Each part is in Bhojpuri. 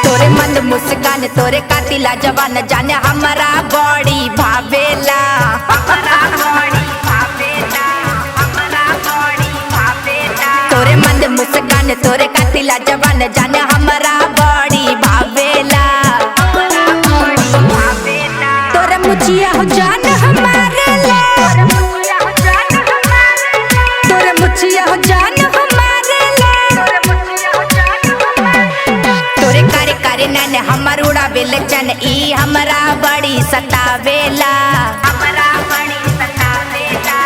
तोरे मंद मुस्कान तोरे कातिला जवान जाने हमारा बॉडी भावेला। हमरा बॉडी भावेला, हमरा बॉडी भावेला। तोरे मंद मुस्कान तोरे कातिला जवान जाने हमारा बॉडी भावेला। हमरा बॉडी भावेला। तोरे मुछिया हो जान हमारे ले। तोरे मुछिया हो जान हमारे ले। तोरे कारे कारे नैन हमर उड़ावेले चन ई हमरा बड़ी सतावेला। हमरा बड़ी सतावेला,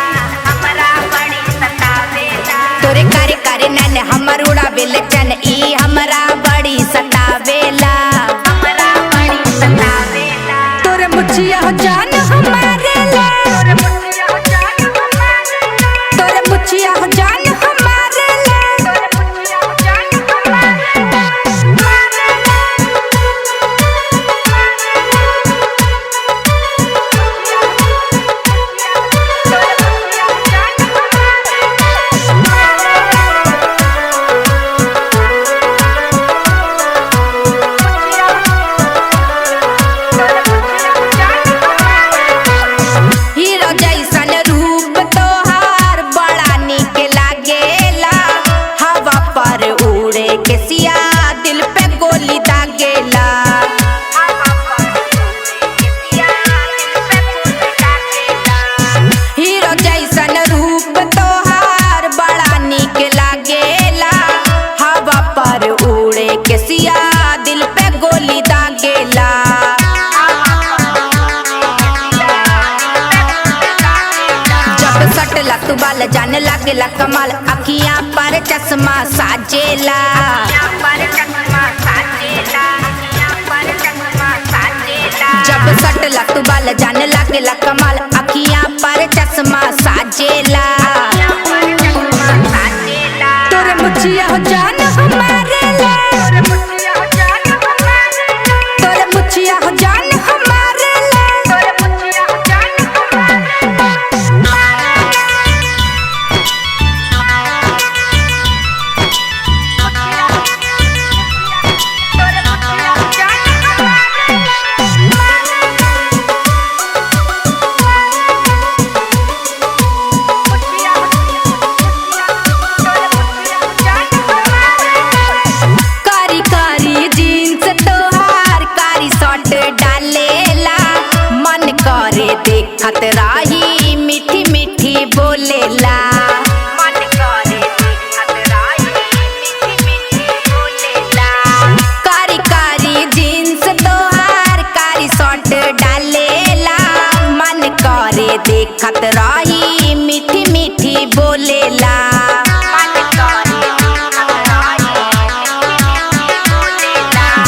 हमरा बड़ी सतावेला। तोरे कारे कारे नैन हमर उड़ावेले चन ई हमरा बड़ी सतावेला। हमरा बड़ी सतावेला। तोरे मुछिया हो जान हमारे ले। तोरे मुछिया हो जान हमारे ले। हीरो जैसन रूप तोहार बड़ा निक लागेला। हवा पर उड़े के सिया दिल पे गोली दागेला। हीरो जैसन रूप तोहार बड़ा निक लागेला। हवा पर उड़े के सिया दिल पे गोली दागेला। जब सटला तू बाल जान लागेला कमाल अखियां पर चश्मा साजेला। जब सटला तू बाल जान लागेला कमाल अखियां पर चश्मा साजेला। तोरे मुछिया हो जान हमारे ले। तोरे मुछिया हो जान हमारे ले। कारी कारी जीन्स तोहार कारी शर्ट डालेला। मन करे देखत रही मीठी मीठी बोलेला। मन करे देखत रही मीठी मीठी बोलेला। कारी कारी जीन्स तोहार कारी शर्ट डालेला। मन करे देखत रही मीठी मीठी बोलेला। मन करे देखत रही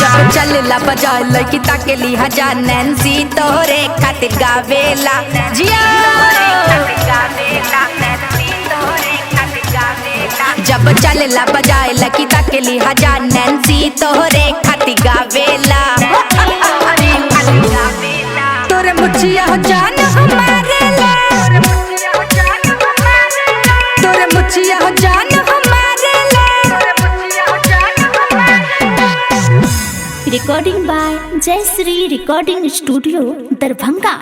जब चलला बजाए लड़की ताके ली हजार नैन्सी तोहरे खातिर गावेला। जिया जब चलला बजाए लड़की ताके ली हजार नैन्सी तोहरे खातिर गावेला। तोरे मुछिया हो जान हमारे ले। तोरे मुछिया हो जान हमारे ले। Recording by Jayashree recording studio, Darbhanga.